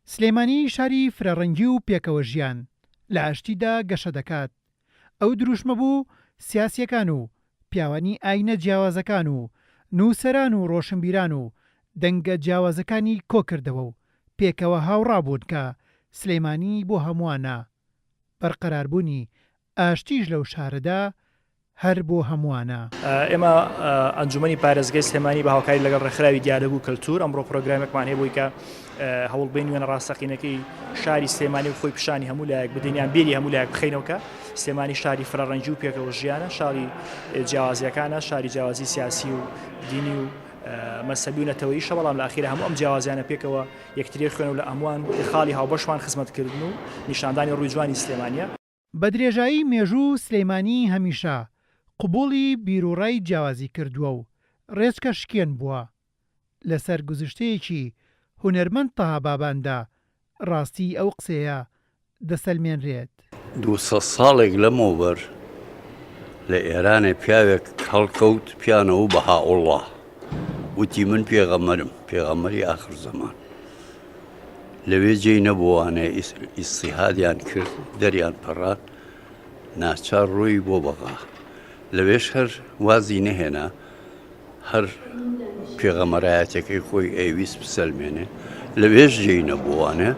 سلێمانی شاری فرەڕەنگی و پێکەوەژیان، لە ئاشتیدا گەشە دەکات. ئەو دروشمە بوو سیاسییەکان و پیاوانی ئایینە جیاوازەکان و نووسەران و ڕۆشنبیران و دەنگە جیاوازەکانی کۆکردەوە و پێکەوە هاوڕا بوون کە سلێمانی بۆ هەمووانە، بەرقەراربوونی ئاشتیش لەو شارەدا هەر بۆ هەمووانە. ئێمە ئەنجومەنی پارێزگای سلێمانی بە هاوکاری لەگەڵ ڕێکخراوی دیالۆگ و کەلتور ئەمڕۆ پرۆگرامێکمان هەیە بۆی کە هەوڵبەین وێنە ڕاستەقینەکەی شاری سلێمانی و خۆی پیشانی هەموو لایەک بدەین یان بیری هەموو لایەک بخەینەوە کە سلێمانی شاری فرەڕەنگی و پێکەوە ژیانە شاری جیاوازیەکانە شاری جیاوازی سیاسی و دینی و مەسەبی و نەتەوەیشە بەڵام لە ئەخیرا هەموو ئەم جیاوازیانە پێکەوە یەکتری خوێن و لە هەمووان خاڵی هاوبەشمان خزمەتکردن و نیشاندانی ڕووی جوانی سلێمانیە. بە درێژایی مێژوو سلێمانی هەمیشە قبوڵی بیروڕای جیاوازی کردووە و ڕێچکە شکێن بووە. لە سەرگوزشتەیەکی هونەرمەند تەها باباندا ڕاستیی ئەو قسەیە دەسەلمێنرێت. 200 ساڵێک لەمەوبەر لە ئێرانێ پیاوێک هەڵکەوت پیانەوە بەهائوڵڵا وتی من پێغەمبەرم پێغەمبەری ئاخر زەمان. لەوێ جێی نەبووانێ ئیسیهادیان کرد دەریان پەڕان ناچار ڕۆی بۆ بەغا لەوێش هەر وازی نەهێنا هەر پێغەمەرایەتەکەی خۆی ئەیویست بسەلمێنێ لەوێش جێی نەبووانێ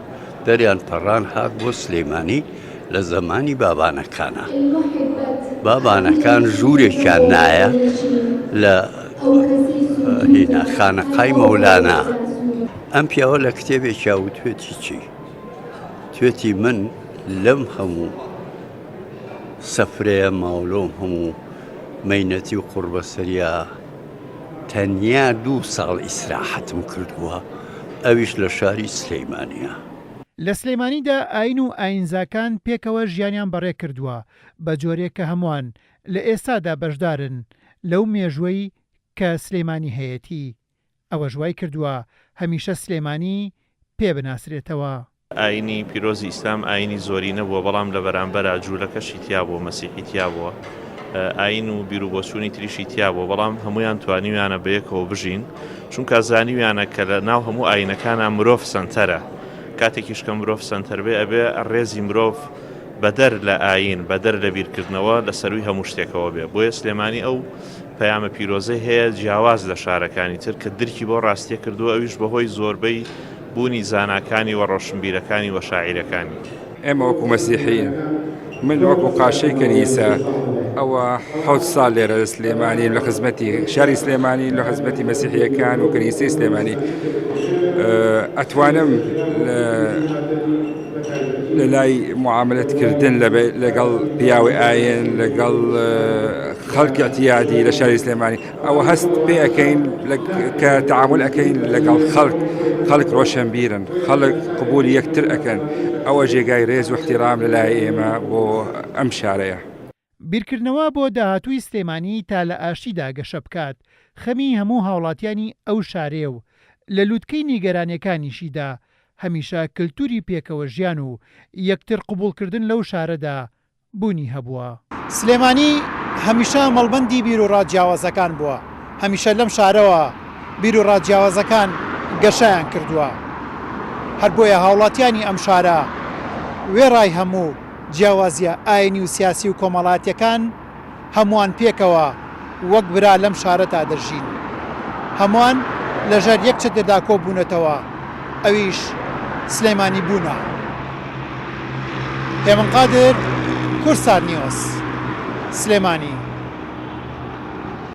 دەریان پەڕان هات بۆ سلەیمانی لە زەمانی بابانەکانە بابانەکان ژوورێکیان نایە لە هینا خانەقای مەولانا ئەم پیاوە لە کتێبێکیا وتوێتی چی؟ توێتی من لەم هەموو سەفرەیە ماولۆم هەموو مەینەتی و قوڕبەسەریا تەنیا دوو ساڵ ئیسراحەتم کردووە ئەویش لە شاری سلەیمانە. لە سلێمانیدا ئاین و ئاینزاکان پێکەوە ژیانیان بەڕێکردووە، بە جۆرێک کە هەمووان لە ئێستادا بەشدارن لەو مێژووەی کە سلێمانی هەیەتی، ئەوەش وای کردووە هەمیشە سلێمانی پێ بناسرێتەوە. ئایینی پیرۆزی ئیسلام ئایینی زۆرینە بووە، بەڵام لە بەرامبەرا جوولەکەشی تیا بووە، مەسیحی تیا بووە، ئایین و بیروبۆچوونی تریشی تیا بووە، بەڵام هەموویان توانیویانە بەیەکەوە بژین، چونکە زانیویانە کە لە ناو هەموو ئایینەکانا مرۆڤ سەنتەرە، کاتێکیش کە مرۆڤ سەنتەر بێ ئەبێ ڕێزی مرۆڤ بەدەر لە ئایین، بەدەر لە بیرکردنەوە لە سەرووی هەموو شتێکەوە بێ، بۆیە سلێمانی ئەو پەیامە پیرۆزەی هەیە جیاواز لە شارەکانی تر کە درکی بەو ڕاستیە کردووە ئەویش بەهۆی زۆربەی بوونی زاناکانی و ڕۆشنبیرەکانی و شاعیرەکانی. ئێمە وەکو مەسیحی، من وەکو قاشەی کەنیسە، ئەوە حەوت ساڵ لێرە لە سلێمانی لە خزمەتی شاری سلێمانی لە خزمەتی مەسیحیەکان و کەنیسەی سلێمانی ئەتوانم لە لای معاملەتکردن لەگەڵ پیاوی ئاین لەگەڵ خەڵکی اعتیادی لە شاری سلێمانی ئەوە هەست پێ ئەەکەین کە تعامل ئەەکەین لەگەڵ خەڵک خەڵک ڕۆشنبیرن خەڵک قبولی یەکتر ئەەکەن ئەوە جێگای ڕێز و احترام لە لای ئێمە بۆ ئەم شارەیە. بیرکردنەوە بۆ داهاتووی سلێمانی تا لە ئاشتیدا گەشە بکات خەمی هەموو هاوڵاتیانی ئەو شارەیە و لە لوتکەی نیگەرانیەکانیشیدا هەمیشە کلتوری پێکەوە ژیان و یەکتر قبوڵکردن لەو شارەدا بوونی هەبووە. سلێمانی هەمیشە مەڵبەندی بیروڕا جیاوازەکان بووە، هەمیشە لەم شارەوە بیروڕا جیاوازەکان گەشەیان کردووە، هەر بۆیە هاوڵاتیانی ئەم شارە وێڕای هەموو جیاوازییە ئاینی و سیاسی و کۆمەڵاتییەکان هەمووان پێکەوە وەک برا لەم شارەدا دەژین. هەمووان لەژێر یەک چەتردا کۆبوونەتەوە، ئەویش سلێمانی بوونە. هێمن قادر، کوردسات نیوز، سلێمانی.